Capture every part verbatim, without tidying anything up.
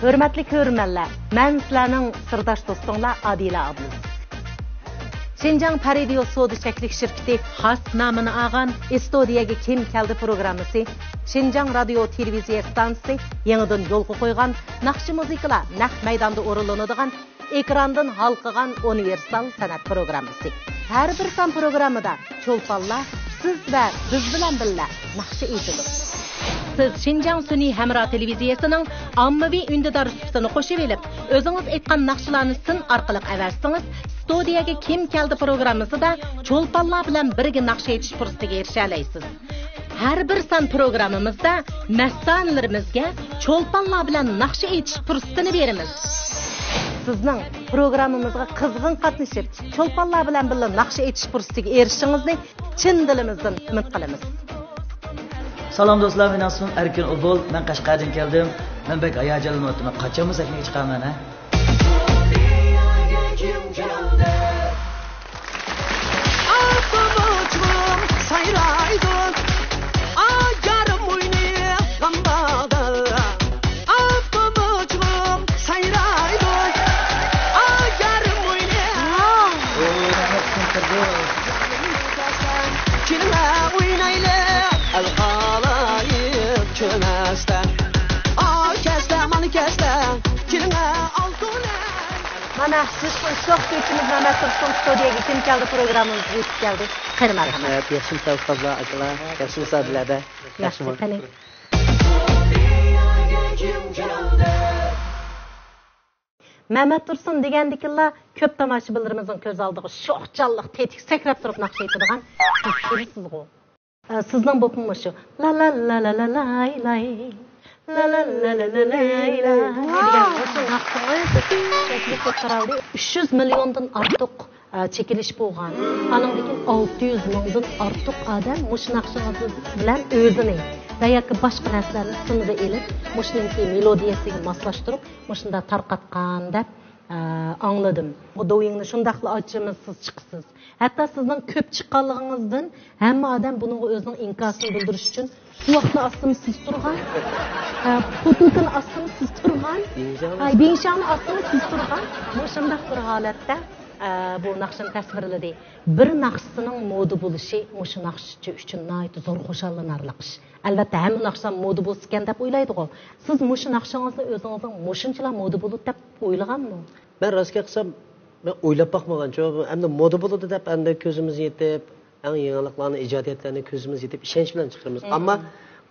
ھۆرمەتلىك كۆرۈرمەنلەر، مەن سىلەرنىڭ سىرداش دوستۇڭلار ئادىلە ئابلىز. شىنجاڭ پەرىدىيو سودا چەكلىك شىركىتى خاس نامىنى ئالغان ئىستۇدىيەگە كىم كەلدى پروگراممىسى، شىنجاڭ رادىيو تېلېۋىزىيە ئىستانسىسى يېڭىدىن يولغا قويغان ناخشا مۇزىكىلار نەق مەيداندا ئورۇنلىنىدىغان ئېكراندىن ھالقىغان ئۇنىۋېرسال سەنئەت پروگراممىسى. ھەر بىر سان پروگراممىدا چولپانلار سىز ۋە بىز بىلەن بىللە ناخشا ئېيتىدۇ. سىز شىنجاڭ سۈنئىي ھەمراھ تېلېۋىزىيەسىنىڭ ئاممىۋى ئۈندىدار سۈپىتىنى قوشۇۋېلىپ، ئۆزىڭىز ئېيتقان ناخشىلارنى سىن ئارقىلىق ئەۋەتسىڭىز، ستۇدىيەگە كىم كەلدى پروگراممىسىدا چولپانلار بىلەن بىرگە ناخشا ئېيتىش پۇرسىتىگە ئېرىشەلەيسىز. ھەر بىر سان پروگراممىمىزدا مەستانىلىرىمىزگە چولپانلار بىلەن ناخشا ئېيتىش پۇرسىتىنى بېرىمىز. سىزنىڭ پروگراممىمىزغا قىزغىن قاتنىشىپ، چولپانلار بىلەن بىللە ناخشا ئېيتىش پۇرسىتىگە ئېرىشىشىڭىزنى چىن دىلىمىزدىن ئۈمىد قىلىمىز. سالام دوستلار، مېنىڭ ئىسمىم ئەركىن ئوبۇل، مەن قەشقەردىن كەلدىم. مەن بەك ھاياجانلىنىۋاتىمەن، قاچانمۇ سەھنىگە چىقارمەن ھە. ئاپپاق ئۇچۇم سايرايدۇ، ئايارىم ئوينىغاندا. ئاپپاق ئۇچۇم سايرايدۇ، ئايارىم ئوينىغاندا. كېلىڭە ئوينايلى، ئەل خالايىق چۆمەستە. ئاي كەستە، مانا كەستە، كېلىڭە ئالتۇن. مانا، جۇشقۇن شوخ كۈيچىمىز مەمەت تۇرسۇن ستۇدىيەگە كىم كەلدى پروگراممىمىزغا يېتىپ كەلدى. قېنى، مەرھەمەت. رەھمەت، ياخشىمۇسىلەر ئۇستازلار، ئاكىلار؟ ياخشىمۇسىلەر بىلەردە؟ ياخشى، ياخشىمۇ؟ قېنى. مەمەت تۇرسۇن دېگەندىكىنلا كۆپ تاماشىبىنلىرىمىزنىڭ كۆز ئالدىغا شوخچانلىق تېتىك سەكرەپ تۇرۇپ ناخشا ئېيتىدىغان، سىز كېلىسىزغۇ. ئە، سىزنىڭ بولۇپمۇ مۇشۇ لا لا لا لا لا لاي لاي، لا لا لا لا لا لاي لاي دېگەن مۇشۇ ناخشىڭىز ئۈچ يۈز مىليوندىن ئارتۇق، ئە، چېكىلىش بولغان. ئانىڭدىن كېيىن ئالتە يۈز مىڭدىن ئارتۇق ئادەم مۇشۇ ناخشىڭىز بىلەن ئۆزىنى ۋە ياكى باشقا نەرسىلەرنى سىنىدا ئېلىپ، مۇشۇنىڭكى مېلودىيەسىگە ماسلاشتۇرۇپ، مۇشۇنداق تارقاتقان دەپ ئە، ئاڭلىدىم. بۇ دوۋيىڭنى شۇنداقلا ئاچىمىز، سىز چىقىسىز. ھەتتا سىزنىڭ كۆپ چىققانلىقىڭىزدىن ھەممە ئادەم بۇنىڭغا ئۆزىنىڭ ئىنكاسىنى بىلدۈرۈش ئۈچۈن سوۋغاتنى ئاستىمۇ سىز تۇرغان، ئە، پوتۇلكىنى ئاستىمۇ سىز تۇرغان، بىڭشاڭنى ئاي، بىڭشاڭنى ئاستىمۇ سىز تۇرغان. مۇشۇنداق بىر ھالەتتە، ئە، بۇ ناخشىنى تەسۋىرلىدى. بىر ناخشىسىنىڭ مودا بولۇشى مۇشۇ ناخشىچى ئۈچۈن ناھايىتى زور خۇشاللىنارلىق ئىش. ئەلۋەتتە، ھەممە ناخشا مودا بولسىكەن دەپ ئويلايدىغۇ. سىز مۇشۇ ناخشىڭىزنى ئۆزىڭىزنىڭ مۇشۇنچىلا مودا بولىدۇ دەپ ئويلىغانمۇ؟ مەن راست گەپ قىلسام، مەن ئويلاپ باقمىغانچۇ، ئەمدى مودا بولىدۇ دەپ ئەمدى كۆزىمىز يېتىپ، ئەڭ يېڭىلىقلارنى، ئىجادىيەتلەرنى كۆزىمىز يېتىپ، ئىشەنچ بىلەن چىقىرىمىز. مم. ئەمما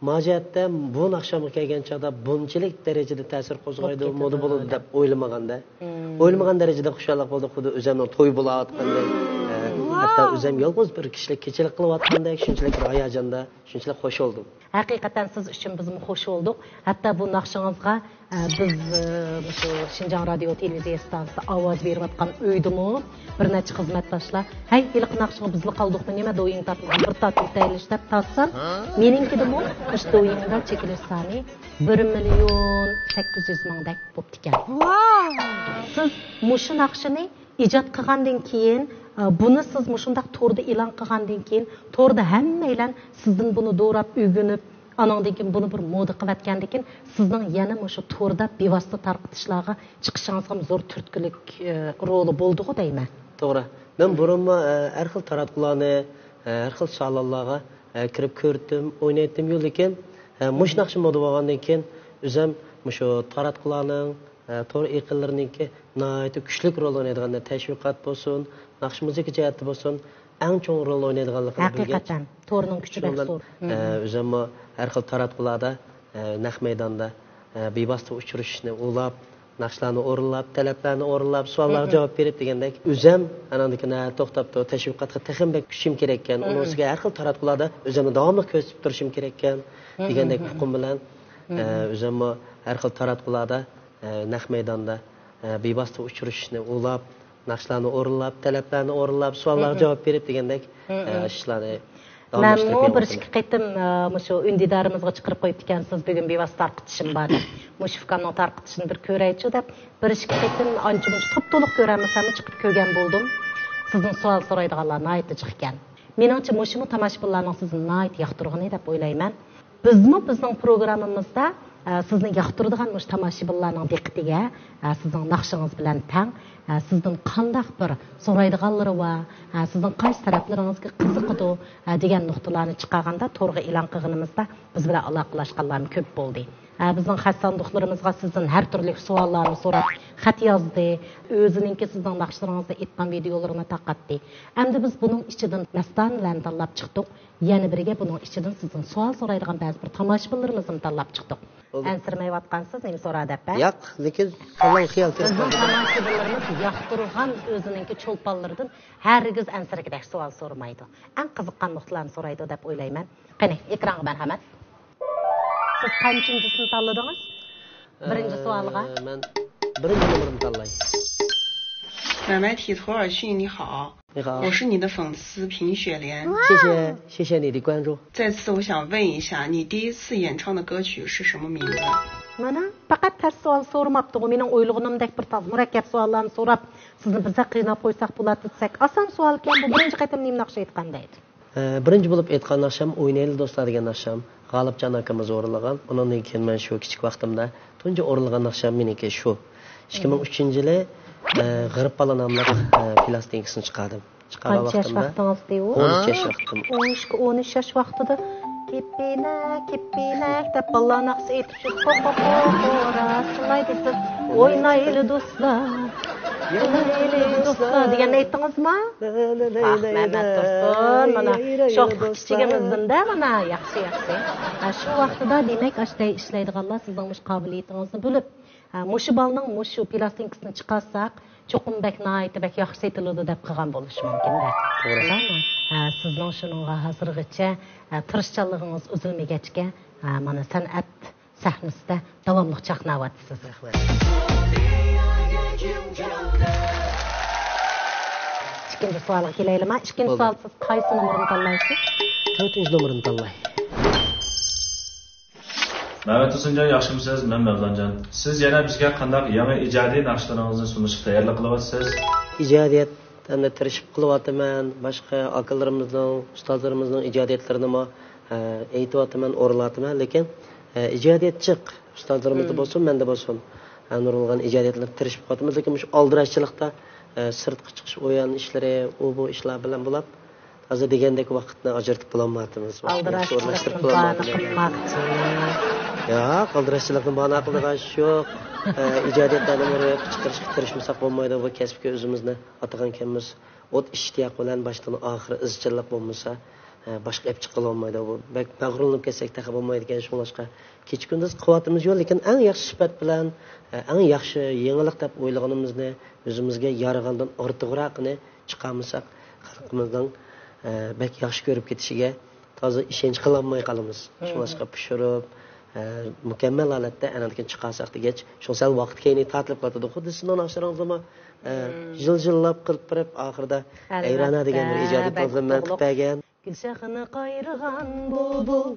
ما جەھەتتە بۇ ناخشامغا كەلگەن چاغدا بۇنچىلىك دەرىجىدە تەسىر قوزغايدۇ، بولۇپ مودا كېتىدۇ بولىدۇ دەپ. دەپ ئويلىمىغاندا. مم. ئويلىمىغان دەرىجىدە خۇشاللىق بولدى، خۇددى ئۆزۈمنىڭ توي بولاۋاتقاندەك، ئە، ۋاو. ھەتتا ئۆزۈم يالغۇز بىر كىشىلىك كېچىلىك قىلىۋاتقاندەك، شۇنچىلىك بىر ھاياجاندا، شۇنچىلىك خۇش بولدۇم. ھەقىقەتەن سىز ئۈچۈن بىزمۇ خۇش بولدۇق. ھەتتا بۇ ناخشىڭىزغا، ئە، بىز، ئە، مۇشۇ شىنجاڭ رادىيو تېلېۋىزىيە ئىستانسىسىدا ئاۋاز بېرىۋاتقان ئۆيدىمۇ بىر نەچچە خىزمەتداشلار، ھەي، ھېلىقى ناخشىغا بىزلا قالدۇقمۇ نېمە، دوۋيىڭ تارتمىغان، بىر تارتىۋېتەيلىچى دەپ تارتسام، مېنىڭكىدىمۇ مۇشۇ دوۋيىڭدا چېكىلىش سانى بىر مىليون سەككىز يۈز مىڭدەك بوپتىكەن. ۋاو! سىز مۇشۇ ناخشىنى ئىجاد قىلغاندىن كېيىن، ئە، بۇنى سىز مۇشۇنداق توردا ئېلان قىلغاندىن كېيىن، توردا ھەممەيلەن سىزدىن بۇنى دوراپ ئۆگىنىپ، ئانىڭدىن كېيىن بۇنى بىر مودا قىلىۋەتكەندىن كېيىن، سىزنىڭ يەنە مۇشۇ توردا بىۋاسىتە تارقىتىشلارغا چىقىشىڭىزغىمۇ زور تۈرتكىلىك، ئە، رولى بولدىغۇ دەيمەن. توغرا. مەن بۇرۇنمۇ، ئە، ھەر خىل تاراتقۇلارنى، ئە، ھەر خىل سالونلارغا، ئە، كىرىپ كۆرۈتتۈم، ئوينايتتىم يولدىكىن. ئە، مۇشۇ ناخشا مودا بولغاندىن كېيىن، ئۆزۈم مۇشۇ تاراتقۇلارنىڭ، ئە، تور ئېكرانلىرىنىڭكى ناھايىتى كۈچلۈك رول ئوينايدىغان، تەشۋىقات بولسۇن، ناخشا مۇزىكا جەھەتتە بولسۇن، ئەڭ چوڭ رول ئوينايدىغانلىقىنى بىلگەچ، ھەقىقەتەن، تورنىڭ كۈچى شۇنىڭ بەك بىلەن، زور. ئە، مم. ئۆزۈممۇ ھەر خىل تاراتقۇلاردا، ئە، نەق مەيداندا، ئە، بىۋاسىتە ئۇچرىشىشنى ئۇلاپ، ناخشىلارنى ئورۇنلاپ، تەلەپلەرنى ئورۇنلاپ، سوئاللارغا مم. جاۋاب بېرىپ دېگەندەك، ئۆزۈم ئاناندىن كېيىن، ھە، توختاپ تۇر، تەشۋىقاتقا تېخىمۇ بەك كۈچۈم كېرەككەن، مم. ئۇنىڭ ئۈستىگە ھەر خىل تاراتقۇلاردا ئۆزۈمنى داۋاملىق كۆرسىتىپ تۇرۇشۇم كېرەككەن، مم. دېگەندەك مم. ئۇقۇم بىلەن، مم. ئە، ئۆزۈممۇ ھەر خىل تاراتقۇلاردا، ئە، نەق مەيداندا، ئە، بىۋاسىتە ئۇچرىشىشنى ئۇلاپ، ناخشىلارنى ئورۇنلاپ، تەلەپلەرنى ئورۇنلاپ، سوئاللارغا مم. جاۋاب بېرىپ دېگەندەك، مم. ئە، ئىشلارنى داۋاملاشتۇرۇپ مەنمۇ بىر يولغا ئىككى قويدۇم. قېتىم، ئە، مۇشۇ ئۈندىدارىمىزغا چىقىرىپ قويۇپتىكەنسىز، بۈگۈن بىۋاسىتە تارقىتىشىم بار دەپ. مۇشۇ ئۇكامنىڭ تارقىتىشىنى بىر كۆرەيچۇ دەپ، بىر ئىككى قېتىم ئانچە-مۇنچە توپتولۇق كۆرەلمىسەممۇ چىقىپ كۆرگەن بولدۇم. سىزدىن سوئال سورايدىغانلار ناھايىتى جىق ئىكەن. مېنىڭچە مۇشۇمۇ تاماشىبىنلارنىڭ سىزنى ناھايىتى ياقتۇرغىنى دەپ ئويلايمەن. بىزمۇ بىزنىڭ پروگراممىمىزدا ئە، سىزنى ياقتۇرىدىغان مۇشۇ تاماشىبىنلارنىڭ دىققىتىگە، ئە، سىزنىڭ ناخشىڭىز بىلەن تەڭ، ئە، سىزدىن قانداق بىر سورايدىغانلىرى بار، ئە، سىزنىڭ قايسى تەرەپلىرىڭىزگە قىزىقىدۇ، ئە، دېگەن نۇقتىلارنى چىقارغاندا تورغا ئېلان قىلغىنىمىزدا بىز بىلەن ئالاقىلاشقانلارمۇ كۆپ بولدى. ئە، بىزنىڭ خەت ساندۇقلىرىمىزغا سىزدىن ھەر تۈرلۈك سوئاللارنى سوراپ خەت يازدى. ئۆزىنىڭكى سىزنىڭ ناخشىلىرىڭىزدا ئېيتقان ۋىدېئولىرىنى تارقاتتى. ئەمدى بىز بۇنىڭ ئىچىدىن مەستانىلەرنى تاللاپ چىقتۇق. يەنە بىرگە بۇنىڭ ئىچىدىن سىزدىن سوئال سورايدىغان بەزى بىر تاماشىبىنلىرىمىزنى تاللاپ چىقتۇق. بولدى. ئەنسىرىمەيۋاتقانسىز، نېمە سورا دەپ، ھە؟ ياق، لېكىن ساغلام خىيال كېلىپ بىزنىڭ قالدى. تاماشىبىنلىرىمىز ياقتۇرغان ئۆزىنىڭكى چولپانلىرىدىن ھەرگىز ئەنسىرىگۈدەك سوئال سورىمايدۇ. ئەڭ قىزىققان نۇقتىلارنى سورايدۇ دەپ ئويلايمەن. قېنى، ئېكرانغا مەرھەمەت. سىز قانچىنچىسىنى تاللىدىڭىز؟ بىرىنچى سوئالغا. ئە، مەن بىرىنچى نومۇرنى تاللاي. 奶奶体托尔逊，你好，你好，我是你的粉丝平雪莲。谢谢谢谢你的关注。再次，我想问一下，你第一次演唱的歌曲是什么名字？ مانا، پەقەت تەس سوئال سورىماپتىغۇ. مېنىڭ ئويلىغىنىمدەك بىر تاز مۇرەككەپ سوئاللارنى سوراپ، سىزنى بىر قىيناپ قويساق بولاتتى دېسەك، ئاسان سوئالكەن بۇ. بىرىنچى قېتىم نېمە ناخشا ئېيتقان دەيدۇ. ئە، بىرىنچى بولۇپ ئېيتقان ناخشام ئوينايلى دوستلار دېگەن ناخشام. غالىپجان ئاكىمىز ئورۇنلىغان. ئۇنىڭدىن كېيىن مەن شۇ كىچىك ۋاقتىمدا تۇنجى ئورۇنلىغان ناخشام مېنىڭكى شۇ. ئىككى مىڭ ئۈچىنچى يىلى، ئە، غېرىب بالا ناملىق، ئە، پىلاستىنكىسىنى چىقاردىم. چىقارغان قانچە ياش ۋاقتىمدا ۋاقتىڭىزدا ئۇ؟ ئون ئۈچ ياش ۋاقتىم. ئون ئىككى، ئون ئۈچ ياش ۋاقتىدا كېپىنەك، كېپىنەك دەپ بالىلار ناخشىسى ئېيتىپ يۈرۈپ، قو، قو، قو، قو، راستلاي دېسە، ئوينايلى دوستلار، ئوينايلى دوستلار دېگەننى ئېيتتىڭىزمۇ؟ ئاھ، مەمەت تۇرسۇن، مانا شۇ كىچىكىمىزدىن-دە، مانا، ياخشى، ياخشى. ھە، شۇ ۋاقتىدا، دېمەك، ئاشۇنداق ئىشلەيدىغانلار سىزنىڭ مۇشۇ قابىلىيىتىڭىزنى بىلىپ، ھە، مۇشۇ بالىنىڭ مۇشۇ پىلاستىنكىسىنى چىقارساق، چوقۇم بەك ناھايىتى بەك ياخشى سېتىلىدۇ دەپ قىلغان بولۇشى مۇمكىن دە. توغرا. شۇنداقمۇ؟ ھە، سىزنىڭ شۇنىڭغا ھازىرغىچە، ھە، تىرىشچانلىقىڭىز ئۈزۈلمىگەچكە، ھە، مانا سەنئەت سەھنىسىدە داۋاملىق چاقناۋاتىسىز. رەھمەت. ئىككىنچى سوئالغا كېلەيلىما؟ ئىككىنچى بولدى. سوئال، سىز قايسى نومۇرنى تاللايسىز؟ تۆتىنچى نومۇرنى تاللاي. مەمەت ھۈسەنجان، ياخشىمۇسىز؟ مەن مەۋلانجان. سىز يەنە بىزگە قانداق يېڭى ئىجادىي ناخشىلىرىڭىزنى سۇنۇشقا تەييارلىق قىلىۋاتىسىز؟ ئىجادىيەت ھەمدە تىرىشىپ قىلىۋاتىمەن. باشقا ئاكىلىرىمىزنىڭ، ئۇستازلىرىمىزنىڭ ئىجادىيەتلىرىنىمۇ، ئە، ئېيتىۋاتىمەن، ئورۇنلاتىمەن. لېكىن، ئە، ئىجادىيەت جىق. ئۇستازلىرىمىزدا بولسۇن، مەندە بولسۇن، ئە، نۇرغۇنلىغان ئىجادىيەتلەر تىرىشىپ قىلىۋاتىمىز. لېكىن مۇشۇ ئالدىراشچىلىقتا، ئە، سىرتقا چىقىش، ئويۇن ئىشلىرى، ئۇ بۇ ئىشلار بىلەن بولۇپ، ھازىر دېگەندەك ۋاقىتنى ئاجرىتىپ بولالمايۋاتىمىز. ۋاقىتنى ياخشى ئورۇنلاشتۇرۇپ ئالدىراشچىلىقنى باھانە بولالمايۋاتىمىز. قىلماقچى. ياق، ئالدىراشچىلىقنى باھانە قىلىدىغان ئىش يوق. ئە، ئىجادىيەتلەرنى ئورۇن چىقىرىشقا تىرىشمىساق بولمايدۇ. بۇ كەسىپكە ئۆزىمىزنى ئاتىغانكەنمىز. ئوت ئىشتىياق بىلەن باشتىن ئاخىر ئىزچىللىق بولمىسا، ئە، باشقا ئېلىپ چىققىلى بولمايدۇ. بۇ بەك مەغرۇرلىنىپ كەتسەك تېخى بولمايدىكەن. شۇڭلاشقا كېچە كۈندۈز قىلىۋاتىمىز يوق، لېكىن ئەڭ ياخشى سۈپەت بىلەن، ئە، ئەڭ ياخشى يېڭىلىق دەپ ئويلىغىنىمىزنى، ئۆزىمىزگە يارىغاندىن ئارتۇقراقىنى چىقارمىساق، خەلقىمىزنىڭ، ئە، بەك ياخشى كۆرۈپ كېتىشىگە تازا ئىشەنچ قىلالماي قالىمىز. شۇڭلاشقا پىشۇرۇپ، ئە، مۇكەممەل ھالەتتە ئەنىڭدىن كېيىن چىقارساق دېگەچ، شۇ سەل ۋاقىت كەينىگە تارتىلىپ قالىدۇ. خۇددى سىزنىڭ ناخشىلىرىڭىزدىمۇ، ئە، جىل-جىللاپ قىلىپ بېرىپ، ئاخىرىدا ھەيرانە دېگەن بىر ئىجادىيەت تازىلىرىنى مەن قىلىپ بەرگەن. گۈلشاخىنى قايرىغان بۇلبۇل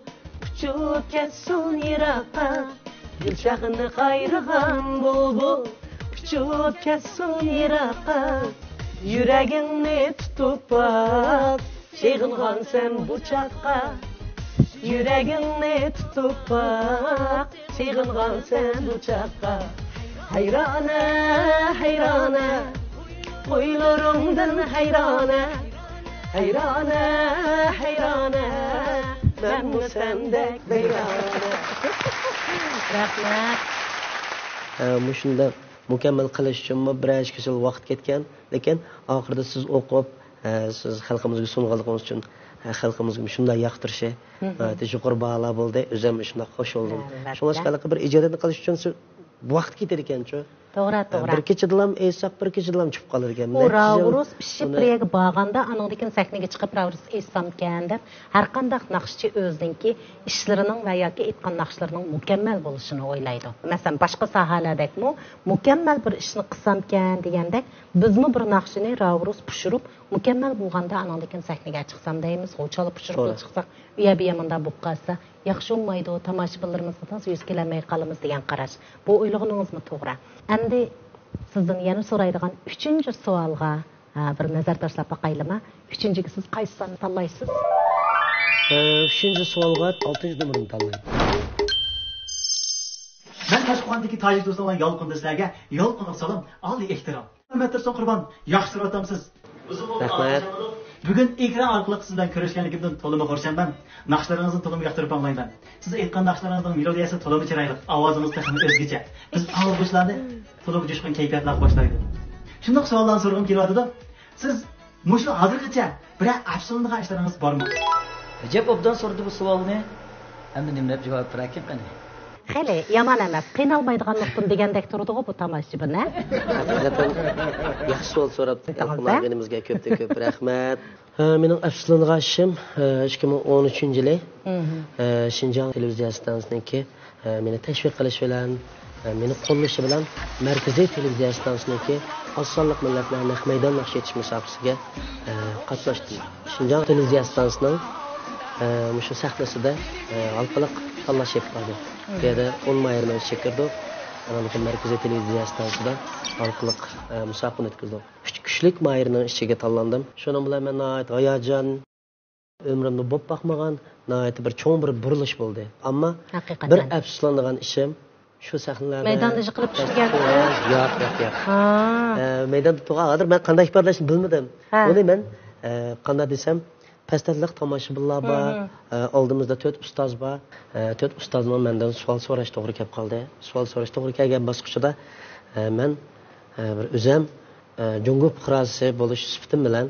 ئۇچۇپ كەتسۇن يىراققا. گۈلشاخىنى قايرىغان بۇلبۇل ئۇچۇپ كەتسۇن يىراققا. يۈرىكىڭنى تۇتۇپ باق، سېغىنغانسەن بۇ چاغقا. يۈرىكىڭنى تۇتۇپ باق، سېغىنغانسەن بۇ چاغقا. ھەيرانە، ھەيرانە، خۇيلىرىڭدىن ھەيرانە. ھەيرانە، ھەيرانە، مەنمۇ سەندەك ۋەيرانە. رەھمەت. ئە، مۇشۇنداق مۇكەممەل قىلىش ئۈچۈنمۇ بىر نەچچە يىل ۋاقىت كەتكەن، لېكىن ئاخىرىدا سىز ئوقۇپ، ئە، سىز خەلقىمىزگە سۇنغانلىقىڭىز ئۈچۈن، ئە، خەلقىمىزگە شۇنداق ياقتۇرۇشى ناھايىتى يۇقىرى باھالار بولدى. ئۆزۈم شۇنداق خۇش بولدۇم. ئەلۋەتتە. شۇڭلاشقا ھېلىقى بىر ئىجادىيەتنى قىلىش ئۈچۈن سىز ۋاقىت كېتىدىكەنچۇ؟ توغرا، توغرا. بىر كېچىدىلا ئېيتساق، بىر كېچىدىلا چۈشۈپ قالىدىكەن. بۇ راۋۇرۇس پىشىپ بىر يەرگە بارغاندا، ئانىڭدىن كېيىن سەھنىگە چىقىپ راۋۇرۇس ئېيتسامكەن دەپ، ھەر قانداق ناخشىچى ئۆزىنىڭكى ئىشلىرىنىڭ ۋە ياكى ئېيتقان ناخشىلىرىنىڭ مۇكەممەل بولۇشىنى ئويلايدۇ. مەسىلەن، باشقا ساھەلەردەكمۇ مۇكەممەل بىر ئىشنى قىلسامكەن دېگەندەك، بىزمۇ بىر ناخشىنى راۋۇرۇس پىشۇرۇپ، مۇكەممەل بولغاندا ئانىڭدىن كېيىن سەھنىگە چىقسام دەيمىز، غۇ چالا پىشۇرۇپ چىقساق، ئۇ يەر بۇ يەر مۇنداق بولۇپ قالسا، ياخشى بولمايدۇ، تاماشىبىنلىرىمىزغا تازا يۈز كېلەلمەي قالىمىز دېگەن قاراش. بۇ ئويلىغىنىڭىزمۇ توغرا. ئەمدى سىزدىن يەنە سورايدىغان ئۈچىنچى سوئالغا، ھە، بىر نەزەر تاشلاپ باقايلىما؟ ئۈچىنچىگە سىز قايسى ساننى تاللايسىز؟ ئە، ئۈچىنچى سوئالغا ئالتىنچى نومۇرنى تاللايمەن. قۇۋانچتىكى تاجىك دوستلار يالقۇندا سىلەرگە يالقۇنلۇق سالام، ئالىي ئېھتىرام. ھۆرمەتلىك سۇن قۇربان، ياخشى تۇرۇۋاتامسىز؟ رەھمەت. بۈگۈن ئېكران ئارقىلىق سىز بىلەن كۆرۈشكەنلىكىمدىن تولىمۇ خۇرسەنمەن. ناخشىلىرىڭىزنى تولىمۇ ياقتۇرۇپ ئاڭلايمەن. سىز ئېيتقان ناخشىلىرىڭىزنىڭ مېلودىيەسى تولىمۇ چىرايلىق، ئاۋازىڭىز تېخىمۇ ئۆزگىچە. بىز ئاڭلىغۇچىلارنى تولىمۇ جۇشقۇن كەيپىياتلارغا باشلايدۇ. شۇنداق سوئاللارنى سورىغۇم كېلىۋاتىدۇ. سىز مۇشۇ ھازىرغىچە بىرەر ئەپسۇسلىنىدىغان ئىشلىرىڭىز بارمۇ؟ ئەجەب ئوبدان سورىدى بۇ سوئالنى. ئەمدى نېمە دەپ جاۋاب بېرەركىن قېنى؟ خېلى يامان ئەمەس، قىينالمايدىغان نۇقتىمۇ دېگەندەك تۇرىدىغۇ بۇ تاماشىبىن، ھە؟ ھەقىقەتەن ياخشى سوئال سوراپتۇ. يالقۇنلار ئاكىمىزگە كۆپتىن كۆپ رەھمەت. ھە، مېنىڭ ئەپسۇسلىنىدىغان ئىشىم، ھە، ئىككى مىڭ ئون ئۈچىنچى يىلى، ھە، شىنجاڭ تېلېۋىزىيە ئىستانسىسىنىڭكى، ھە، مېنى تەشۋىق قىلىشى بىلەن، ھە، مېنى قوللىشى بىلەن مەركىزىي تېلېۋىزىيە ئىستانسىسىنىڭكى ئاز سانلىق مىللەتلەر نەق مەيدان ناخشا ئېيتىش مۇسابىقىسىگە، ھە، قاتناشتىم. شىنجاڭ تېلېۋىزىيە ئىستانسىسىنىڭ، ھە، مۇشۇ سەھنىسىدە، ھە، ھالقىلىق تاللاش ئېلىپ باردى. بۇ يەردە ئون ماھىر مەن چېكىردۇق. ئاندىن كېيىن مەركىزىي تېلېۋىزىيە ئىستانسىسىدا ھالقىلىق، ھە، مۇسابىقىنى ئۆتكۈزدۇق. ئۈچ كۈچلۈك ماھىرنىڭ ئىچىگە تاللاندىم. شۇنىڭ بىلەن مەن ناھايىتى ھاياجان، ئۆمرۈمدە بولۇپ باقمىغان ناھايىتى بىر چوڭ بىر بۇرۇلۇش بولدى. ئەمما ھەقىقەتەن. بىر ئەپسۇسلىنىدىغان ئىشىم، شۇ سەھنىلەردە مەيداندا يىقىلىپ چۈشكەن. ياق، ياق، ياق. ھا. ئە، مەيداندا تۇرغان، ھازىر مەن قانداق ئىپادىلەشنى بىلمىدىم. ھە. ئۇنى مەن، ئە، قانداق دېسەم، پەستەنلىك تاماشىبىنلار بار، ئە، ئالدىمىزدا تۆت ئۇستاز بار. ئە، تۆت ئۇستازنىڭ مەندىن سوئال سوراش توغرا كەپ قالدى. سوئال سوراش توغرا كەلگەن باسقۇچىدا، ئە، مەن، ئە، بىر ئۆزەم، ئە، جۇڭگو پۇقراسى بولۇش سۈپىتىم بىلەن،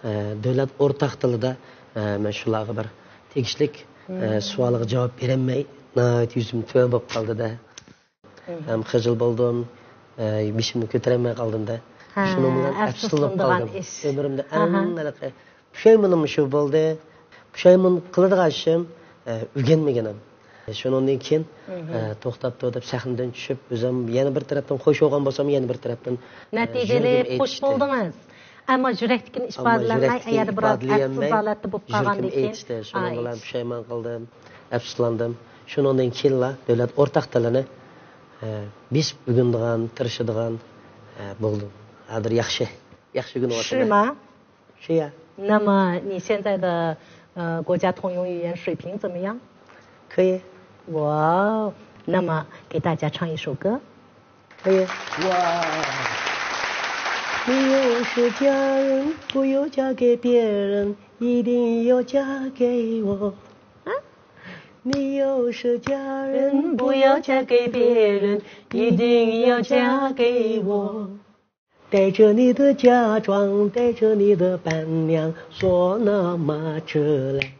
ئە، دۆلەت ئورتاق تىلىدا، ئە، مەن شۇلارغا بىر تېگىشلىك، ئە، سوئالغا جاۋاب بېرەلمەي، ناھايىتى يۈزۈم تۆۋەن بولۇپ قالدى-دە. ھەم خىجىل بولدۇم، ئە، بېشىمنى كۆتۈرەلمەي قالدىم-دە. ھە، شۇنىڭ بىلەن ئەپسۇسلىنىپ قالدىم. ئۆمرۈمدە ئەڭ ھېلىقى پۇشايمىنىم شۇ بولدى. پۇشايمان قىلىدىغان ئىشىم، ئە، ئۆگەنمىگىنىم. شۇنىڭدىن كېيىن، ئە، توختاپ تۇر دەپ سەھنىدىن چۈشۈپ، ئۆزۈم يەنە بىر تەرەپتىن خوش بولغان بولسام، يەنە بىر تەرەپتىن، ئە، نەتىجىلىك خوش بولدىڭىز. ئەمما يۈرەكتىكىنى ئىپادىلەلمەي، ئەگەردە بىراز ئەپسۇس ھالەتتە بولۇپ قالغاندىن كېيىن. شۇنىڭ بىلەن پۇشايمان قىلدىم، ئەپسۇسلاندىم. شۇنىڭدىن كېيىنلا دۆلەت ئورتاق تىلىنى، ئە، بېسىپ ئۆگىنىدىغان، تىرىشىدىغان، ئە، بولدۇم. ھازىر ياخشى، ياخشى ئۆگىنىۋاتىمەن. 是吗？是呀。那么你现在的，呃，国家通用语言水平怎么样？可以。哇哦，那么给大家唱一首歌。可以。哇。你要是嫁人，不要嫁给别人，一定要嫁给我。啊？你要是嫁人，不要嫁给别人，一定要嫁给我。 带着你的嫁妆，带着你的伴娘，坐那马车来。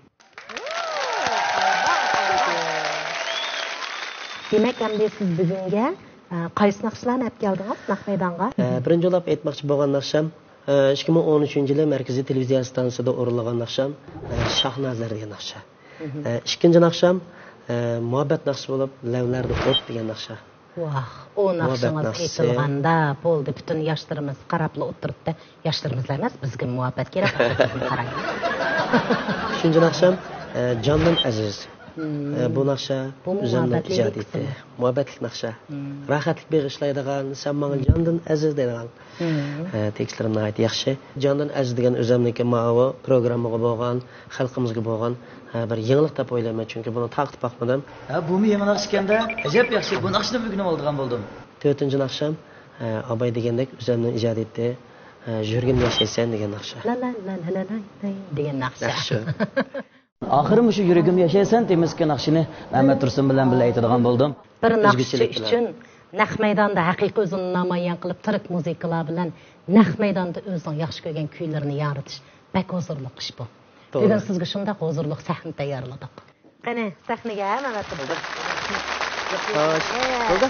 دېمەك، ئەمدى سىز بۈگۈنگە، ئە، قايسى ناخشىلارنى ئەپ كەلدىڭىز نەق مەيدانغا؟ ئە، بىرىنچى بولۇپ ئېيتماقچى بولغان ناخشام، ئە، ئىككى مىڭ ئون ئۈچىنچى يىلى مەركىزىي تېلېۋىزىيە ئىستانسىسىدا ئورۇنلىغان ناخشام، ئە، شاھنازلار دېگەن ناخشا. ئە، ئىككىنچى ناخشام، ئە، مۇھەببەت ناخشىسى بولۇپ، لەۋلەردە ئوت دېگەن ناخشا. ۋاھ، ئۇ ناخشىڭىز ئېيتىلغاندا بولدى، پۈتۈن ياشلىرىمىز قاراپلا ئولتۇرۇپتۇ. ياشلىرىمىزلا ئەمەس، بىزگە مۇھەببەت كېرەك، قاراڭ. ئۈچىنچى ناخشام، ئە، جاندىن ئەزىز. ئە، بۇ ناخشا ئۆزۈمنىڭ ئىجادىيىتى. مۇھەببەتلىك ناخشا. راھەتلىك بېغىشلايدىغان، سەن ماڭا جاندىن ئەزىز دەيدىغان. ئە، تېكىستلىرى ناھايىتى ياخشى. جاندىن ئەزىز دېگەن ئۆزەمنىڭكى ماۋۇ پروگراممىغا بولغان، خەلقىمىزگە بولغان، ئە، بىر يېڭىلىق دەپ ئويلايمەن، چۈنكى بۇنى تارقىتىپ باقمىدىم. ھە، بۇمۇ يېڭى ناخشا ئىكەندە. ئەجەب ياخشى، بۇ ناخشىنىمۇ ئۆگىنىپ ئالىدىغان بولدۇم. تۆتىنچى ناخشام، ئە، ئاباي دېگەندەك ئۆزەمنىڭ ئىجادىيىتى، ئە، يۈرىكىمدە ياشايسەن دېگەن ناخشا. لا لا لا لا لا لا دېگەن ناخشا. ياخشى. ئاخىرى مۇشۇ يۈرىكىمدە ياشايسەن تېمىسىدىكى ناخشىنى مەمەت تۇرسۇن بىلەن بىللە ئېيتىدىغان بولدۇم. بىر ناخشىچى ئۆزگىچىلىك بىلەن. ئۈچۈن نەق مەيداندا ھەقىقىي ئۆزىنى نامايان قىلىپ، تىرىك مۇزىكىلار بىلەن نەق مەيداندا ئۆزىنىڭ ياخشى كۆرگەن كۈيلىرىنى يارىتىش بەك ھۇزۇرلۇق ئىش بۇ. توغرا. بۈگۈن سىزگە شۇنداق ھۇزۇرلۇق سەھنە تەييارلىدۇق. قېنى، سەھنىگە، مەمەت. بولدى. خوش. بولدى.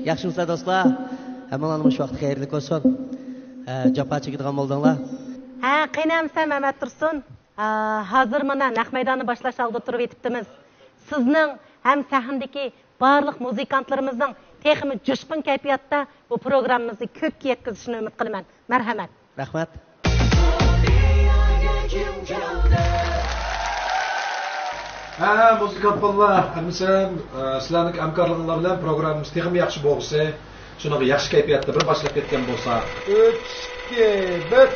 ياخشىمۇسىلەر دوستلار؟ ھەممىڭلارنىڭ مۇشۇ ۋاقتى خەيرلىك بولسۇن. ھە، جاپا چېكىدىغان بولدۇڭلار. ھە، قېنى ئەمىسە مەمەت تۇرسۇن. ھە، ھازىر مانا نەق مەيداننى باشلاش ئالدىدا تۇرۇپ يېتىپتىمىز. سىزنىڭ ھەم سەھنىدىكى بارلىق مۇزىكانتلىرىمىزنىڭ تېخىمۇ جۇشقۇن كەيپىياتتا بۇ پروگراممىمىزنى كۆككە يەتكۈزۈشىنى ئۈمىد قىلىمەن. مەرھەمەت. رەھمەت. ھە، مۇزىكانت بالىلار، ھەممىسى، ئە، سىلەرنىڭ ھەمكارلىقىڭلار بىلەن پروگراممىمىز تېخىمۇ ياخشى بولغۇسى، شۇنىڭغا ياخشى كەيپىياتتا بىر باشلاپ كەتكەن بولسا. ئۈچ، ئىككى، بىر.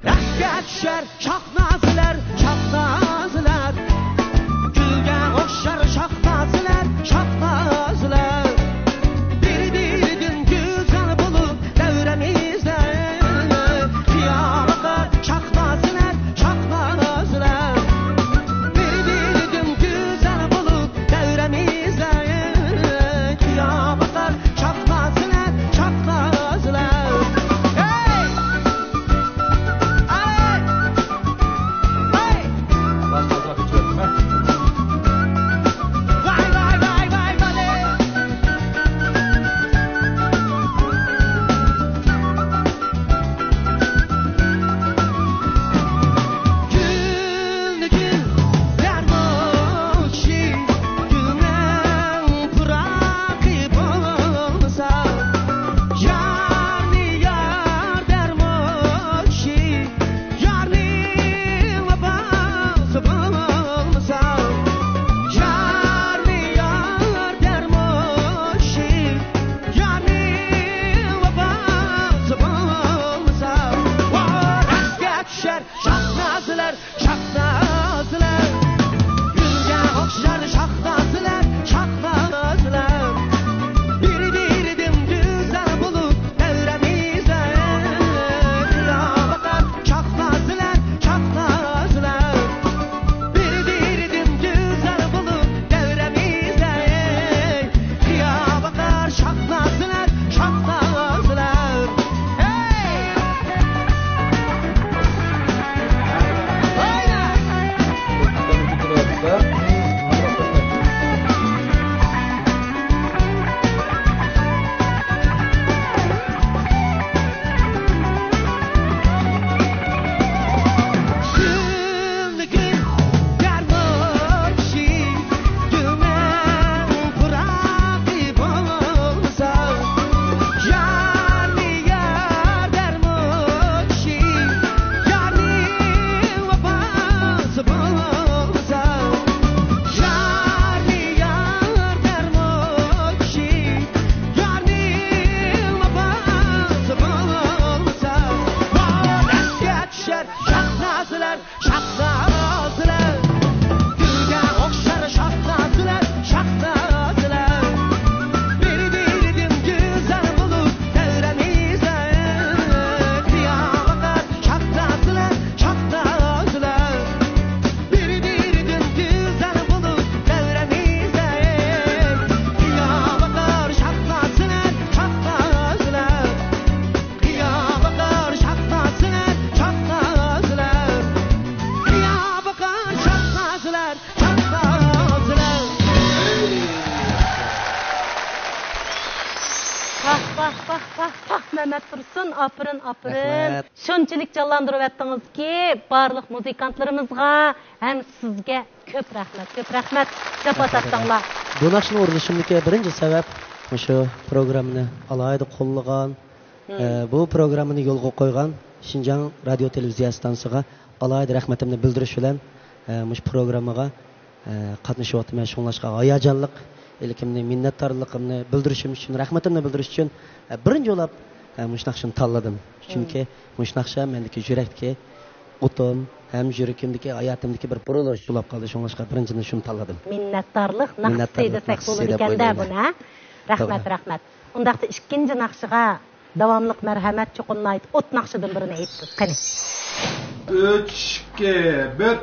رەڭگە چۈشەر شاھنازىلەر، شاھنازىلەر. گۈلگە ئوخشار شاھنازىلەر، شاھنازىلەر. بىر-بىرىدىن گۈزەل بولۇپ دەۋرىمىزدە قىيا باقار شاھنازىلەر، شاھنازىلەر. بىر-بىرىدىن گۈزەل بولۇپ دەۋرىمىزدە قىيا باقار شاھنازىلەر، شاھنازىلەر. ھەي! ھەي! ھەي! ۋاي، ۋاي، ۋاي، ۋاي، ۋاي. گۈلنى گۈل دەرموشى، گۈلنىڭ پۇراقى بولمىسا، يارنى يار دەرموشى، يارنىڭ ۋاپاسى بولمىسا، يارنى يار دەرموشى، يارنىڭ ۋاپاسى بولمىسا، ۋاراققا چۈشەر شاھنازىلەر، شاھنازىلەر. گۈلگە ئوخشار شاھنازىلەر، شاھنازىلەر. بىر-بىرىدىن گۈزەل بولۇپ دەۋرىمىزدە قىيا باقار شاھنازىلەر، شاھنازىلەر. بىر-بىرىدىن گۈزەل بولۇپ دەۋرىمىزدە قىيا باقار شاھنازىلەر، شاھنازىلەر. ھەي! ھايدا! گۈلنى گۈل دەرموشى، گۈلنىڭ پۇراقى بولمىسا، يارنى يار دەرموشى، يارنىڭ ۋاپاسى بولمىسا، يارنى يار دەرموشى، يارنىڭ ۋاپاسى بولمىسا، ۋاراققا چۈشەر شاھنازىلەر، شاھنازىلەر. گۈلگە ئوخشار شاھنازىلەر، شاھنازىلەر. بىر-بىرىدىن گۈزەل بولۇپ دەۋرىمىزدە قىيا باقار شاھنازىلەر، شاھنازىلەر. بىر-بىرىدىن گۈزەل بولۇپ دەۋرىمىزدە قىيا باقار شاھنازىلەر، شاھنازىلەر. قىيا باقار شاھنازىلەر، شاھنازىلەر. قىيا باقار شاھنازىلەر، شاھنازىلەر. ۋاھ، ۋاھ، ۋاھ، ۋاھ، ۋاھ، مەمەت تۇرسۇن، ئاپىرىن، ئاپىرىن. رەھمەت. شۇنچىلىك جانلاندۇرۇۋەتتىڭىزكى، بارلىق مۇزىكانتلىرىمىزغا ھەم سىزگە كۆپ رەھمەت، كۆپ رەھمەت. جاپا رەھمەت، تارتتىڭلار. رەھمەت. بۇ ناخشىنى ئورۇنلىشىمدىكى بىرىنچى سەۋەب، مۇشۇ پروگراممىنى ئالاھىدە قوللىغان، مم. ئە، بۇ پروگراممىنى يولغا قويغان شىنجاڭ رادىيو تېلېۋىزىيە ئىستانسىسىغا ئالاھىدە رەھمىتىمنى بىلدۈرۈش بىلەن، ئە، مۇشۇ پروگراممىغا، ئە، قاتنىشىۋاتىمەن. شۇڭلاشقا ھاياجانلىق ئىلكىمنى، مىننەتدارلىقىمنى بىلدۈرۈشۈم ئۈچۈن، رەھمىتىمنى بىلدۈرۈش ئۈچۈن، ئە، بىرىنچى بولاپ، ئە، مۇشۇ ناخشىنى تاللىدىم. چۈنكى مم. مۇشۇ ناخشا مەندىكى يۈرەكتىكى ئوتۇم ھەم يۈرىكىمدىكى، ھاياتىمدىكى بىر بۇرۇلۇش بولاپ قالدى. شۇڭلاشقا بىرىنچىدىن شۇنى تاللىدىم. مىننەتدارلىق ناخشىسى دېسەك بولىدىكەن-دە بۇنى، ھە؟ رەھمەت، توغرا. رەھمەت. ئۇنداقتا ئىككىنچى ناخشىغا داۋاملىق مەرھەمەت، چوقۇم ناھايىتى ئوت ناخشىدىن بىرىنى ئېيتىسىز. قېنى. ئۈچ، ئىككى، بىر.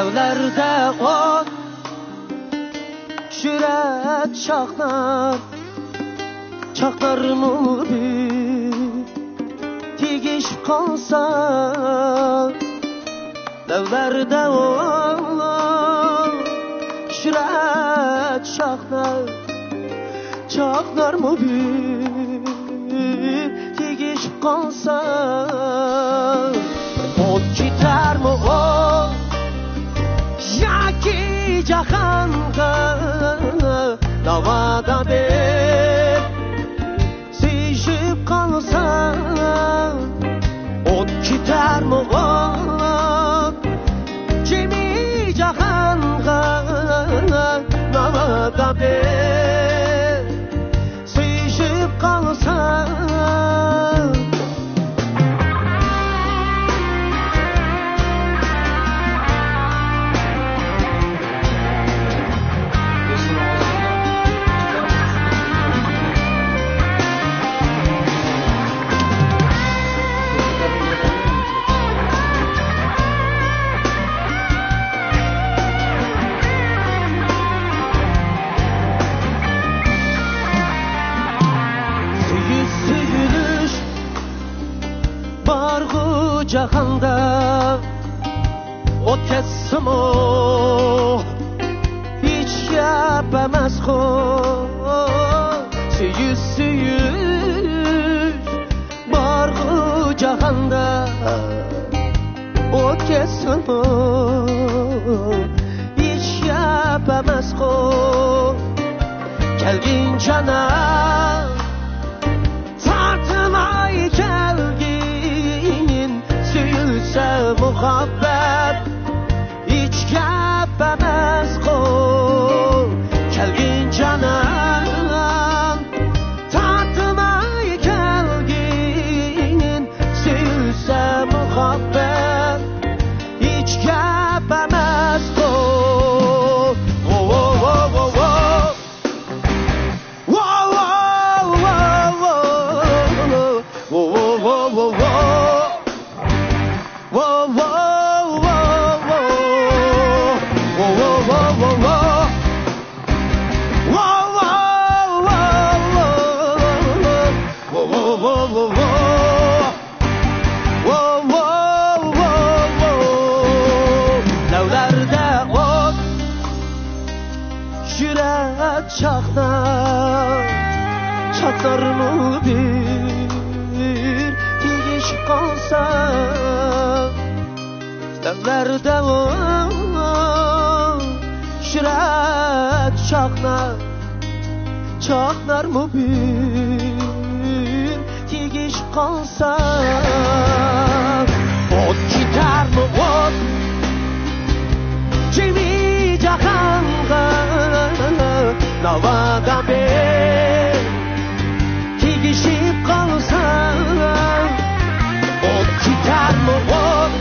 لەۋلەردە ئوت، شۆھرەت چاقنار، چاقنارمۇ بىر تېگىشىپ قالسا. لەۋلەردە ئوت، شۆھرەت چاقنار، چاقنارمۇ بىر تېگىشىپ قالسا. ئوت كېتەرمۇ ئوت، ياكى جاھانغا ناۋادا بىر سىيىشىپ قالسا. ئوت كېتەرمۇ ئوت، جىمى جاھانغا ناۋادا بىر سىيىشىپ قالسا. سۆيۈش، سۆيۈنۈش بارغۇ جاھاندا، ئوت كەتسىمۇ ھېچ گەپ ئەمەسقۇ. سۆيۈش، سۆيۈش بارغۇ جاھاندا، ئوت كەتسىمۇ ھېچ گەپ ئەمەسقۇ. كەلگىن جانان، تارتماي كەلگىن، سۆيۈلسە مۇھەببەت ھېچ گەپ ئەمەسقۇ. كەلگىن جانان، تارتماي كەلگىن، سۆيۈلسە مۇھەببەت ھېچ گەپ ئەمەسقۇ. ۋو، ۋو، ۋو، ۋو، ۋو. لەۋلەردە ئوت، يۈرەك چاقنار، چاقنارمۇ بىر تېگىشىپ قالسا. لەۋلەردە ئوت، يۈرەك چاقنار، چاقنارمۇ بىر تېگىشىپ قالسا. ئوت كېتەرمۇ ئوت، جىمى جاھانغا ناۋادا بىر تېگىشىپ قالسا. ئوت كېتەرمۇ ئوت،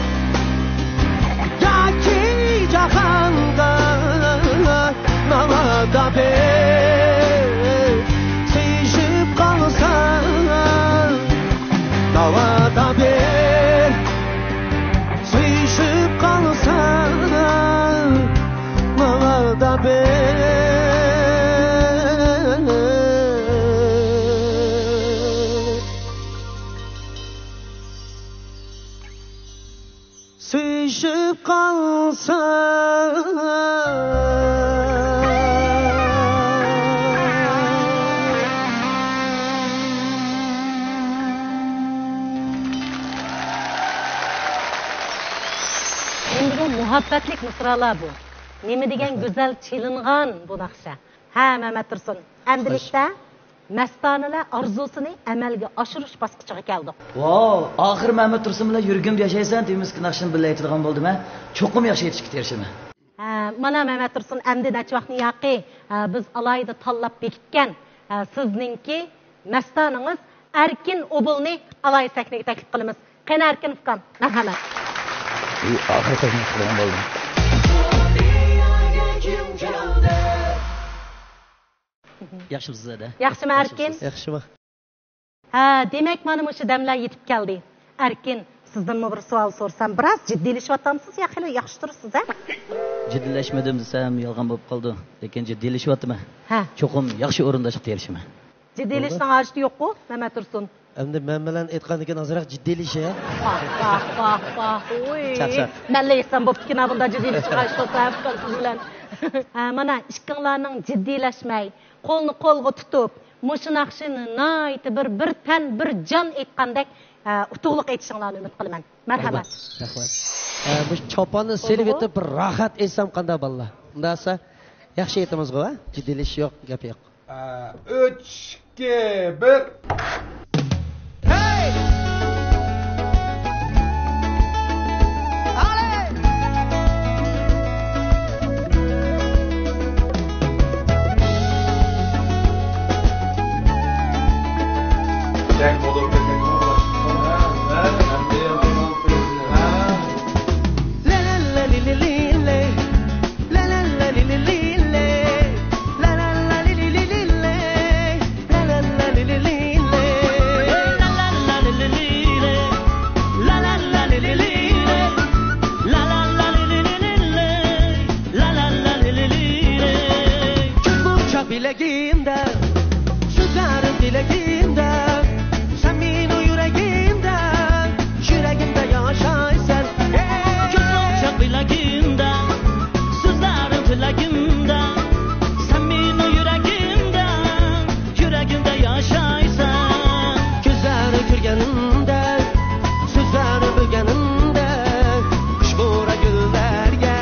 ياكى جاھانغا ناۋادا بىر سىيىشىپ قالسا. ناۋادا بىر سىيىشىپ قالسا، ناۋادا بىر سۆيۈشۈپ قالسا. ئەمدى بۇ مۇھەببەتلىك مىسرالار بۇ. نېمە دېگەن گۈزەل چېلىنغان بۇ ناخشا. ھە، مەمەت تۇرسۇن. ئەمدىلىكتە مەستانىلەر ئارزۇسىنى ئەمەلگە ئاشۇرۇش باسقۇچىغا كەلدۇق. ۋاۋ، ئاخىر مەمەت تۇرسۇن بىلەن يۈرىكىمدە ياشايسەن تېمىسىدىكى ناخشىنى بىللە ئېيتىدىغان بولدۇم ھە. چوقۇم ياخشى ئېيتىشقا تىرىشىمەن. ھە، مانا مەمەت تۇرسۇن ئەمدى نەچچە ۋاقىتتىن ياقى، ھە، بىز ئالاھىدە تاللاپ بېكىتكەن، ھە، سىزنىڭكى مەستانىڭىز ئەركىن ئوبۇلنى ئالاھىدە سەھنىگە تەكلىپ قىلىمىز. قېنى ئەركىن ئۇكام، مەرھەمەت. ئى، ئاخىرقى خىزمەت قىلغان بولدۇم. ياخشىمۇسىز ئەدە؟ ياخشىمۇ ئەركىن؟ ياخشىمۇ؟ ھە، دېمەك، مانا مۇشۇ دەملەر يېتىپ كەلدى. ئەركىن، سىزدىنمۇ بىر سوئال سورىسام، بىراز جىددىيلىشىۋاتامسىز يا خېلى ياخشى تۇرىسىز، ھە؟ جىددىيلەشمىدىم دېسەم يالغان بولۇپ قالىدۇ، لېكىن جىددىيلىشىۋاتىمەن. ھە. چوقۇم ياخشى ئورۇنداشقا ئېرىشىمەن. جىددىيلىشىشنىڭ ھاجىتى يوققۇ، مەمەت تۇرسۇن؟ ئەمدى مەن بىلەن ئېيتقاندىكىن ئازراق جىددىيلىشە. ۋاھ، ۋاھ، ۋاھ، ۋاھ. ئۇي. چاقچاق. مەنلا ئېيتسام بوپتىكەن، بۇنداق جىددىيلىشىشنىڭ ھاجىتى يوق، ھە، سىز بىلەن. ھە، مانا ئىككىڭلارنىڭ جىددىيلەشمەي، قولنى قولغا تۇتۇپ، مۇشۇ ناخشىنى ناھايىتى بىر، بىر تەن، بىر جان ئېيتقاندەك، ئە، ئۇتۇقلۇق ئېيتىشىڭلارنى ئۈمىد قىلىمەن. مەرھەمەت. رەھمەت. ئە، مۇشۇ چاپاننى سېلىۋېتىپ، بىر راھەت ئېيتسام قانداق، بالىلار؟ ئۇنداق دېسە، ياخشى ئېيتىمىزغۇ، ھە؟ جىددىيلىشىش يوق، گەپ يوق. ئە، ئۈچ، ئىككى، بىر. ھەي! ئالەي! كۈن بۇ چاغ بىلەكلىرىمدە، سۆزلىرىڭ تىلەكلىرىمدە، سەن مېنىڭ يۈرىكىمدە، يۈرىكىمدە ياشايسەن. كۈن بۇ چاغ بىلەكلىرىمدە، سۆزلىرىڭ تىلەكلىرىمدە، سەن مېنىڭ يۈرىكىمدە، يۈرىكىمدە ياشايسەن. كۆزلىرىڭ كۆرگىنىمدە، سۆزلىرىڭ بىلگىنىمدە، خۇشپۇراق گۈللەرگە،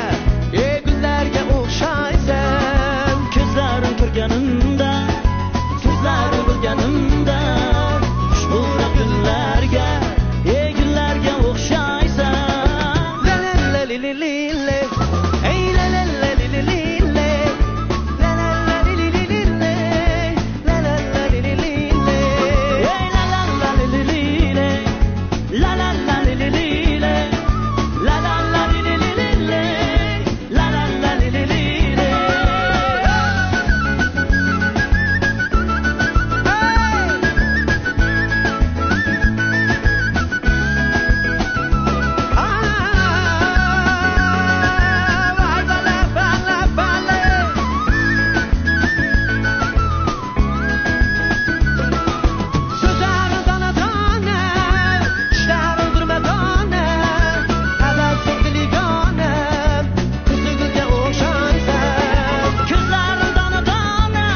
ئەي گۈللەرگە ئوخشايسەن. كۆزلىرىڭ كۆرگىنىمدە، سۆزلىرىڭ بىلگىنىمدە، خۇشپۇراق گۈللەرگە، ئەي گۈللەرگە ئوخشايسەن. لا لا لا لى لى لى لى. ئەي لا لا لا لى لى لى لى. لا لا لا لى لى لى لى. لا لا لا لى لى لى لى. ئەي لا لا لا لى لى لى لى. لا لا لا لى لى لى لى. لا لا لا لى لى لى لى. لا لا لا لى لى لى لى. سۆزلىرىڭ دانە دانە، ئىشلىرىڭ بىرمە دانە، ھەۋەسىڭ دىلىگانە، قىزىل گۈلگە ئوخشايسەن. كۆزلىرىڭ دانە دانە،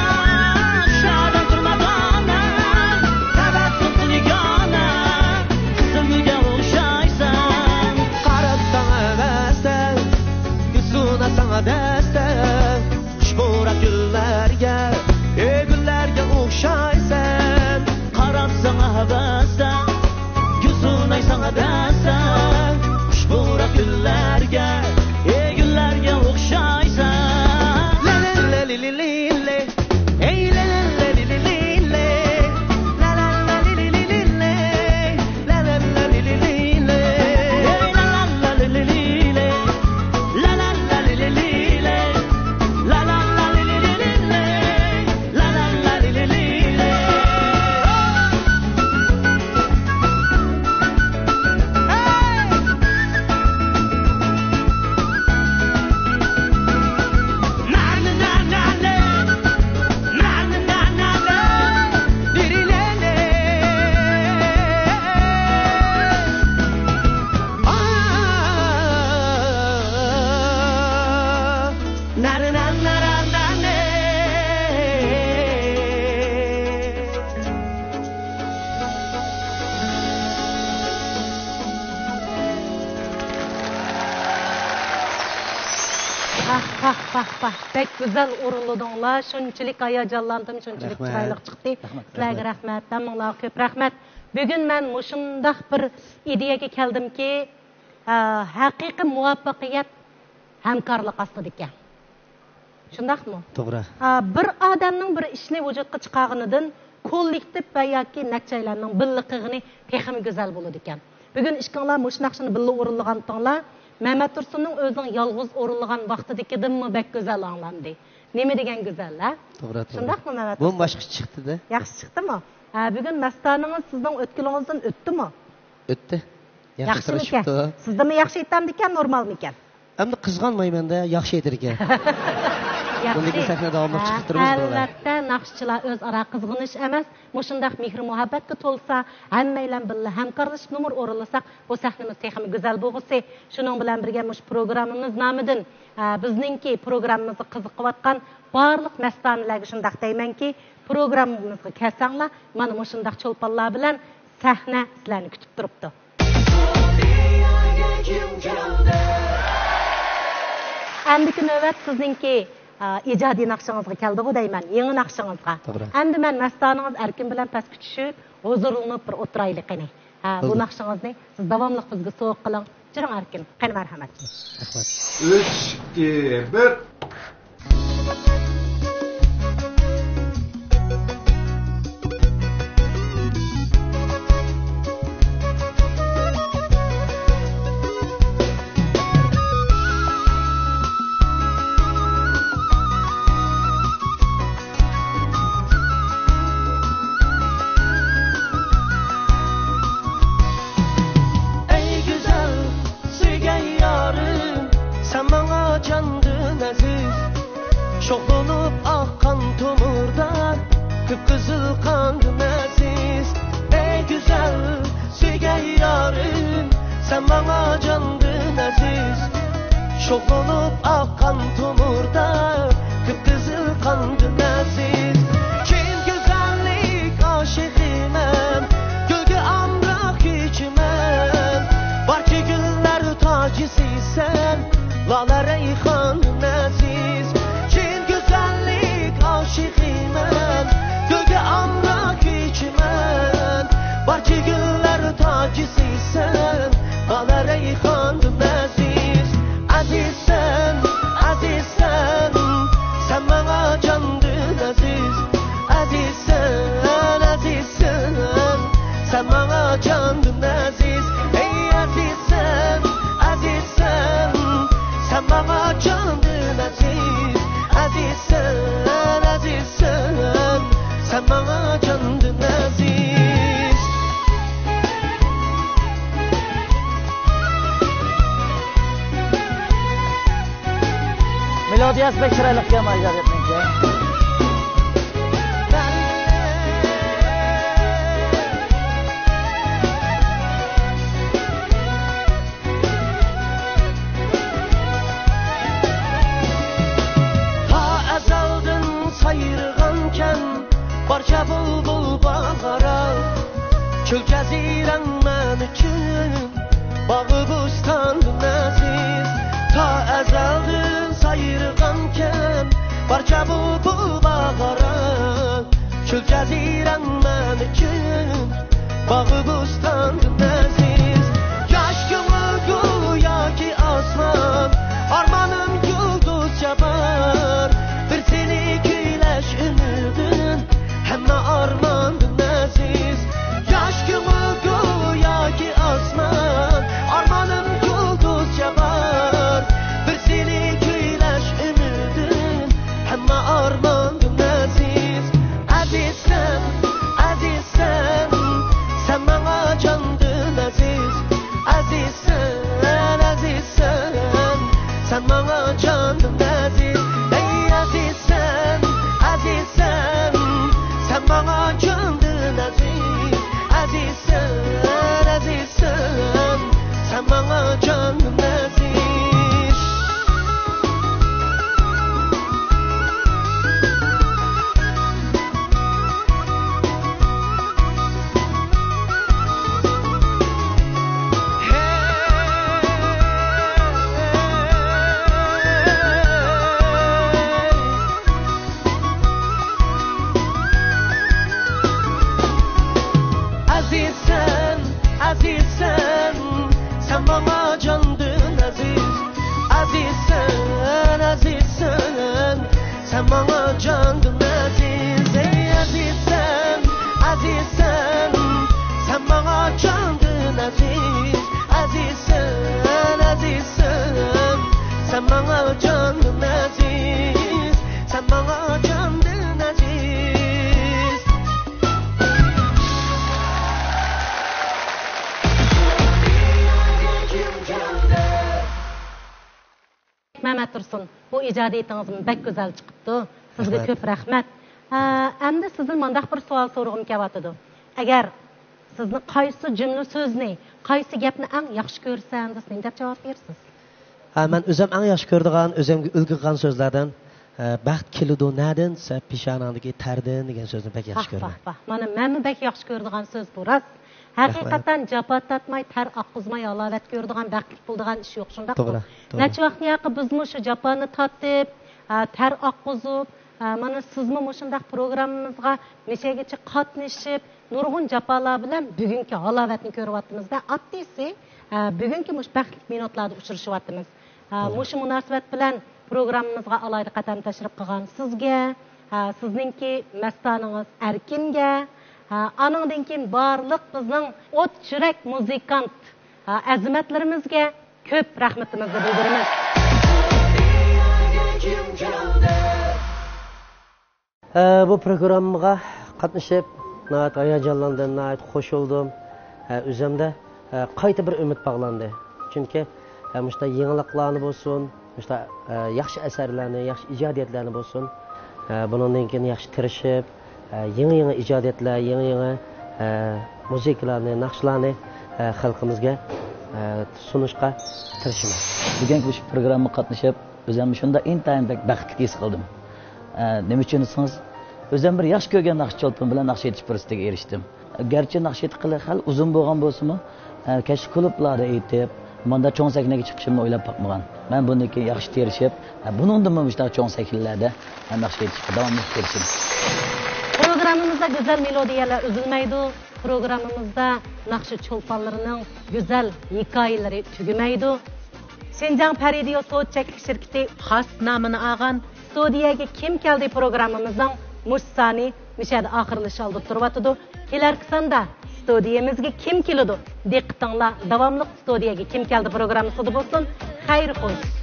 ئىشلىرىڭ بىرمە دانە، ھەۋەسىڭ دىلىگانە، قىزىل گۈلگە ئوخشايسەن. قاراپ ساڭا ھەۋەستە، يۈز سۇنار ساڭا دەستە. خۇشپۇراق گۈللەرگە، ئەي گۈللەرگە ئوخشايسەن. قاراپ ساڭا ھەۋەستە، يۈز سۇنار ساڭا دەستە. خۇشپۇراق گۈللەرگە، ئەي گۈللەرگە ئوخشايسەن. لا لا لا لى لى لى لى. ئەي لا لا لا لى لى لى لى. لا لا لا لى لى لى لى. ۋاھ، ۋاھ، ۋاھ، ۋاھ. بەك گۈزەل ئورۇنلىدىڭلار. شۇنچىلىك ھاياجانلاندىم، شۇنچىلىك رەھمەت. چىرايلىق چىقتى. رەھمەت، سىلەرگە رەھمەت. رەھمەت، ھەممىڭلارغا كۆپ رەھمەت. بۈگۈن مەن مۇشۇنداق بىر ئىدىيەگە كەلدىمكى، ئە، ھەقىقىي مۇۋەپپەقىيەت ھەمكارلىق ئاستىدىكەن. شۇنداقمۇ؟ توغرا. ئە، بىر ئادەمنىڭ بىر ئىشنى ۋۇجۇدقا چىقارغىنىدىن كوللېكتىپ ۋە ياكى نەچچەيلەننىڭ بىللە قىلغىنى تېخىمۇ گۈزەل بولىدىكەن. بۈگۈن ئىككىڭلار مۇشۇ ناخشىنى بىللە ئورۇنلىغانتىڭلار، مەمەت تۇرسۇننىڭ ئۆزىنىڭ يالغۇز ئورۇنلىغان ۋاقتىدىكىدىنمۇ بەك گۈزەل ئاڭلاندى. نېمە دېگەن گۈزەل، ھە؟ توغرا، توغرا. شۇنداقمۇ، مەمەت تۇرسۇن؟ بۇ باشقىچە چىقتى-دە. ياخشى چىقتىمۇ؟ ھە، بۈگۈن مەستانىڭىز سىزنىڭ ئۆتكىلىڭىزدىن ئۆتتىمۇ؟ ئۆتتى. ياخشى ياخشىمىكەن؟ تىرىشىپتۇ. سىزدىنمۇ ياخشى ئېيتامدىكەن، نورمالمىكەن؟ ئەمدى قىزغانمايمەن-دە، ياخشى ئېيتىدىكەن. ياخشى. بۇندىن كېيىن سەھنە داۋاملىق ھە، چىقىپ تۇرىمىز، بىرلەر. ئەلۋەتتە، ناخشىچىلار ئۆزئارا قىزغىنىش ئەمەس، مۇشۇنداق مېھرى-مۇھەببەتكە تولسا، ھەممەيلەن بىللە ھەمكارلىشىپ نومۇر ئورۇنلىساق، بۇ سەھنىمىز تېخىمۇ گۈزەل بولغۇسى. شۇنىڭ بىلەن بىرگە، مۇشۇ پروگراممىمىز نامىدىن، ئە، بىزنىڭكى پروگراممىمىزغا قىزىقىۋاتقان بارلىق مەستانىلەرگە شۇنداق دەيمەنكى، پروگراممىمىزغا كەلسەڭلار، مانا مۇشۇنداق چولپانلار بىلەن سەھنە سىلەرنى كۈتۈپ تۇرۇپتۇ. ئەمدىكى نۆۋەت سىزنىڭكى، ئا، ئىجادىي ناخشىڭىزغا كەلدىغۇ دەيمەن، يېڭى ناخشىڭىزغا. توغرا. ئەمدى مەن مەستانىڭىز ئەركىن بىلەن پەسكە چۈشۈپ، ھۇزۇرلىنىپ بىر ئولتۇرايلى قېنى. ھە، بۇ بولدى. ناخشىڭىزنى سىز داۋاملىق بىزگە سوۋغا قىلىڭ. جۈرۈڭ ئەركىن. قېنى، مەرھەمەت. رەھمەت. ئۈچ، ئىككى، بىر. ئەي گۈزەل سۆيگەن يارىم، سەن ماڭا جاندىن ئەزىز. شوخلىنىپ ئاققان تومۇردا قىپقىزىل قاندىن ئەزىز. ئەي گۈزەل سۆيگەن يارىم، سەن ماڭا جاندىن ئەزىز. شوخلىنىپ ئاققان تومۇردا قىپقىزىل قاندىن ئەزىز. چىن گۈزەللىك ئاشىقىمەن، گۈلگە ئامراق كۈيچىمەن. بارچە گۈللەر تاجىسى سەن، لالە رەيھاندىن ئەزىز. چىن گۈزەللىك ئاشىقىمەن، گۈلگە ئامراق كۈيچىمەن. بارچە گۈللەر تاجىسى سەن، لالە رەيھاندىن ئەزىز. ئەزىزسەن، ئەزىزسەن، سەن ماڭا جاندىن ئەزىز. ئەزىزسەن، ئەزىزسەن، سەن ماڭا جاندىن ئەزىز. ئەي ئەزىزسەن، ئەزىزسەن، سەن ماڭا جاندىن ئەزىز. ئەزىزسەن، ئەزىزسەن، سەن ماڭا جاندىن ئەزىز. مېلودىيەسى بەك چىرايلىقكەن، مايجارەتنىڭكى. تا ئەزەلدىن سايرىغانكەن بارچە بۇلبۇل باغارا، چۆل جەزىرەڭ مەن ئۈچۈن باغۇ بوستاندىن ئەزىز. تا ئەزەلدىن سايرىغانكەن بارچە بۇلبۇل باغارا، چۆل جەزىرەڭ مەن ئۈچۈن باغۇ بوستاندىن ئەزىز. ياش كۆڭۈل گوياكى ئاسمان، ئارمانىم يۇلتۇزچە بار. بىر سېنى كۈيلەش ئۈمىدىم، ھەممە ئارماندىن ئەزىز. ياش كۆڭۈل گوياكى ئاسمان، ئارمانىم يۇلتۇزچە بار. بىر سېنى كۈيلەش ئۈمىدىم، ھەممە ئارماندىن ئەزىز. ئەزىزسەن، ئەزىزسەن، سەن ماڭا جاندىن ئەزىز. ئەزىزسەن، ئەزىزسەن، سەن ماڭا جاندىن ئەزىز. ئەي ئەزىزسەن، ئەزىزسەن، سەن ماڭا جاندىن ئەزىز. ئەزىزسەن، ئەزىزسەن، سەن ماڭا جاندىن ئەزىز. ئەزىزسەن، ئەزىزسەن، سەن ماڭا جاندىن ئەزىز. ئەزىزسەن، ئەزىزسەن، سەن ماڭا جاندىن ئەزىز. ئەي ئەزىزسەن، ئەزىزسەن، سەن ماڭا جاندىن ئەزىز. ئەزىزسەن، ئەزىزسەن، سەن ماڭا جاندىن ئەزىز. سەن ماڭا جاندىن ئەزىز. تۇرسۇن، بۇ ئىجادىيىتىڭىزمۇ بەك گۈزەل چىقىپتۇ. سىزگە رەھمەت. كۆپ رەھمەت. ئە، ئەمدى سىزدىن مانداق بىر سوئال سورىغۇم كېلىۋاتىدۇ. ئەگەر سىزنى قايسى جۈملە سۆزنى، قايسى گەپنى ئەڭ ياخشى كۆرىسەن دېسە، نېمە دەپ جاۋاب بېرىسىز؟ ھە، مەن ئۆزۈم ئەڭ ياخشى كۆرىدىغان، ئۆزۈمگە ئۈلگە قىلغان سۆزلەردىن، ئە، «بەخت كېلىدۇ نەدىن دېسە، پېشانەڭدىكى تەردىن» دېگەن سۆزنى بەك ياخشى كۆرىمەن. باھ، باھ. مانا مەنمۇ بەك ياخشى كۆرىدىغان سۆز بۇ، راست. ھەقىقەتەن جاپا تارتماي، تەر ئاققۇزماي ھالاۋەت كۆرىدىغان، بەختلىك بولىدىغان ئىش يوق، شۇنداقمۇ؟ توغرا، توغرا. نەچچە ۋاقىتتىن ياقى بىزمۇ شۇ جاپانى تارتىپ، ئە، تەر ئاققۇزۇپ، ئە، مانا سىزمۇ مۇشۇنداق پروگراممىمىزغا نېچەگىچە قاتنىشىپ، نۇرغۇن جاپالار بىلەن بۈگۈنكى ھالاۋەتنى كۆرۈۋاتىمىز-دە، ئاددىيسى، ئە، بۈگۈنكى مۇشۇ بەختلىك مىنۇتلاردا ئۇچرىشىۋاتىمىز. ئە، مۇشۇ مۇناسىۋەت بىلەن پروگراممىمىزغا ئالايىتەن تەشرىپ قىلغان سىزگە، ئە، سىزنىڭكى مەستانىڭىز ئەركىنگە، ئە، ئانىڭدىن كېيىن بارلىق بىزنىڭ ئوت يۈرەك مۇزىكانت، ئە، ئەزىمەتلىرىمىزگە كۆپ رەھمىتىمىزنى بىلدۈرىمىز. ئە، بۇ پروگراممىغا قاتنىشىپ، ناھايىتى ھاياجانلاندىم، ناھايىتى خوش بولدۇم. ئە، ئۆزۈمدە، ئە، قايتا بىر ئۈمىد باغلاندى. چۈنكى، ئە، مۇشۇنداق يېڭىلىقلارنى بولسۇن، مۇشۇنداق، ئە، ياخشى ئەسەرلەرنى، ياخشى ئىجادىيەتلەرنى بولسۇن، ئە، بۇنىڭدىن كېيىن ياخشى تىرىشىپ، ئە، يېڭى-يېڭى ئىجادىيەتلەر، يېڭى-يېڭى، ئە، مۇزىكىلارنى، ناخشىلارنى، ئە، خەلقىمىزگە، ئە، سۇنۇشقا تىرىشىمەن. بۈگۈنكى مۇشۇ پروگراممىغا قاتنىشىپ، ئۆزۈمنى شۇنداق ئىنتايىن بەك بەختلىك ھېس قىلدىم. ئە، نېمە ئۈچۈن دېسىڭىز، ئۆزۈم بىر ياخشى كۆرگەن ناخشىچى چولپان بىلەن ناخشا ئېيتىش پۇرسىتىگە ئېرىشتىم. گەرچە ناخشا ئېيتقىلى خېلى ئۇزۇن بولغان بولسىمۇ، ئە، كەچلىك كۇلۇبلاردا ئېيتىپ، ماندا چوڭ سەھنىگە چىقىشىمنى ئويلاپ باقمىغان. مەن بۇندىن كېيىن ياخشى تىرىشىپ، ئە، بۇنىڭدىنمۇ مۇشۇنداق چوڭ سەھنىلەردە، ئە، ناخشا ئېيتىشقا داۋاملىق تىرىشىمەن. پروگراممىمىزدا گۈزەل مېلودىيەلەر ئۈزۈلمەيدۇ. پروگراممىمىزدا ناخشا چولپانلىرىنىڭ گۈزەل ھېكايىلىرى تۈگىمەيدۇ. شىنجاڭ پەرىدىيو سودا چەكلىك شىركىتى خاس نامىنى ئالغان ستۇدىيەگە كىم كەلدى پروگراممىمىزنىڭ مۇشۇ سانى مۇشۇ يەردە ئاخىرلىشىش ئالدىدا تۇرۇۋاتىدۇ. كېلەركى ساندا ستۇدىيەمىزگە كىم كېلىدۇ؟ دىققىتىڭلار داۋاملىق ستۇدىيەگە كىم كەلدى پروگراممىسىدا بولسۇن. خەير خوش.